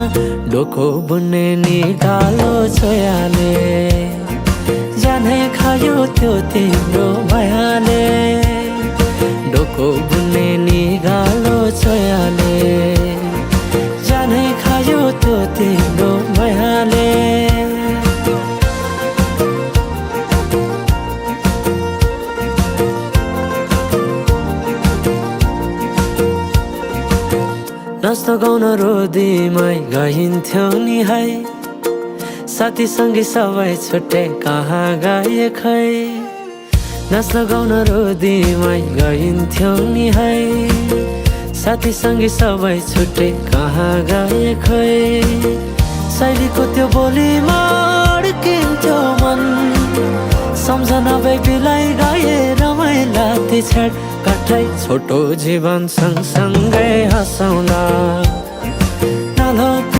डोको बुन्ने निकालो छोयाले जाने खायो त्यो तिम्रो मायाले डोको बुन्ने निकालो छोयाले जाने खायो त्यो तिम्रो मायाले नाच्न गाउन रोदीमै गइन्थ्यो नि है साथी सँगै सबै छुट्टै कहाँ गए खै नाच्न गाउन रोदीमै गइन्थ्यो नि है साथी सँगै सबै छुट्टै कहाँ गए खै शैलीको त्यो बोलीमा अड्किन्थ्यो मन सम्झना बिलाई गए रमाइला ती छेड काठै छोटो जीवन सँगसँगै हँसाउला